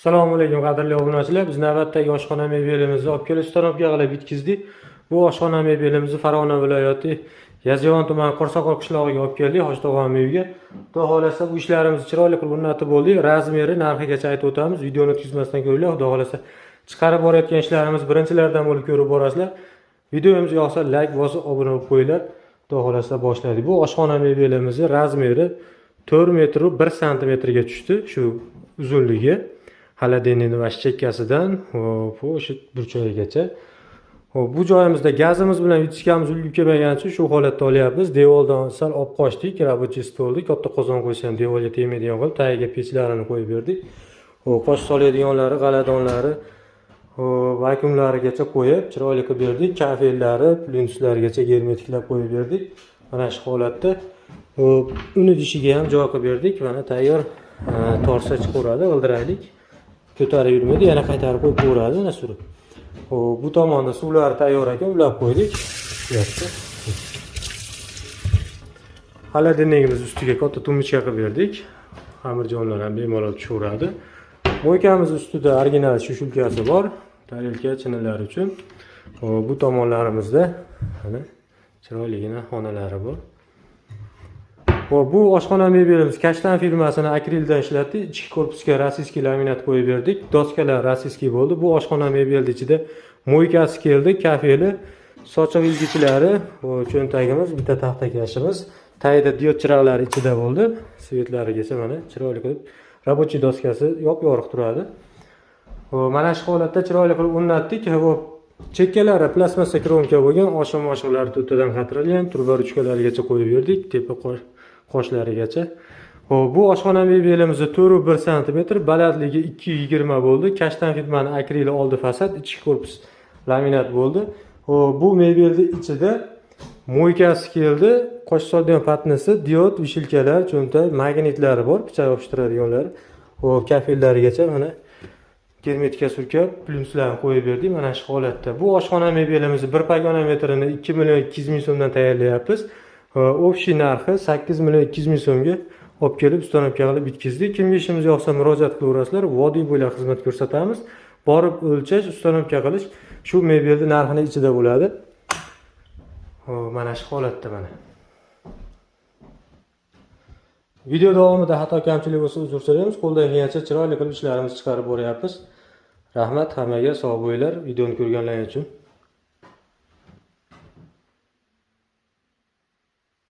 Assalomu alaykum qadrli obunachilar. Biz navbatdagi oshxona mebelimizni olib kelib ustanovka qilib bitkizdik. Bu oshxona mebelimizni Farg'ona viloyati Yozyovon tumani Qo'rsoqol qishlog'iga olib keldik, Hoji uyiga. Xudo xolasa bu ishlarimizni chiroyli qilib o'rnatib bo'ldik. Razmeri, narxigacha aytib o'tamiz. Videoni o'tkazmasdan ko'ringlar. Xudo xolasa chiqarib borayotgan ishlarimiz birinchilardan bo'lib ko'rib borasizlar. Videomiz yoqsa like bosib obuna bo'lib qo'yinglar. Xudo xolasa boshladik. Bu oshxona mebelimizni razmeri 4 metr 1 santimetrga tushdi shu uzunligi. Холодильник va chekkasidan o'sha burchagigacha. Hop, bu joyimizda gazimiz bilan yutishkamiz ulgurib kelmagani uchun shu holatda olyapmiz. Devordan sal olib qochdik, рабочий stolni katta qozon qo'ysa ham devorga tegmaydigan qilib tagiga pechlarini qo'yib berdik. Hop, qosh soladiganlari, g'aladonlari, hop, vakuumlarigacha qo'yib chiroyli qilib berdik. Kafellari, plintuslarigacha germetiklab qo'yib berdik. Mana shu holatda. Hop, uni idishiga ham joy qilib berdik. Mana tayyor torsa chiqaveradi, g'ildiraylik. Ko'tarib yurmaydi, yana qaytarib qo'yib qo'yadi, mana surib. Hop, bu tomonda suvlar tayyor ekan, ulab qo'ydik. Tushyapti. Холодильник imiz ustiga katta tumbichka qilib berdik. Xamirjonlar ham bemalol tushaveradi. Мойка miz ustida original сушилка si bor, tarelka, chinilar uchun. Hop, bu tomonlarimizda mana chiroyligina xonalari bor. Hop, bu oshxona mebelimiz Kashtan firmasini akrildan ishlatdik. Ichki korpusga российский laminat qo'yib berdik. Doskalar российский bo'ldi. Bu oshxona mebelni ichida мойка si keldi, kafeli, sochiq ilgichlari, cho'ntagimiz, bitta taxtakashimiz, tagida diod chiroqlari ichida bo'ldi. Свет larigacha mana chiroyli qilib рабочий doskasi yop-yorug' turadi. Hop, mana shu holatda chiroyli qilib o'rnatdik. Hop, chekkalari plastmassa кромка bo'lgan, oshim oshiqlari to'rttadan qatirilgan, truba ruchkalarigacha qo'yib berdik, tepa qoshlarigacha. Hop, bu oshxona mebelimizni 4,1 santimetr, balandligi 2,20 bo'ldi. Kashtan firmani akrili oldi fasad, ichki korpus laminat bo'ldi. Hop, bu mebelni ichida мойка si keldi, qosh soladigan patnisi, diod, вешалка lar, cho'ntak, magnitlari bor, pichoq yopishtiradiganlari. Hop, kafellarigacha mana germetika surkab, plyuslarni qo'yib berdik mana shu holatda. Bu oshxona mebelimizni 1 pogona metrini 2 million 200 ming so'mdan tayyorlayapmiz. Общий narxi 8 million 200 ming so'mga olib kelib установка qilib bitkizdik. Kimga ishimiz yoqsa murojaat qilaverasizlar. Vodiy bo'ylab xizmat ko'rsatamiz. Borib o'lchash, установка qilish shu mebelni narxini ichida bo'ladi. Hop, mana shu holatda mana. Video davomida xato kamchilik bo'lsa uzr so'raymiz. Qo'ldan kelgancha chiroyli qilib ishlarimizni chiqarib boryapmiz. Rahmat hammaga, sog' bo'linglar videoni ko'rganlaring uchun.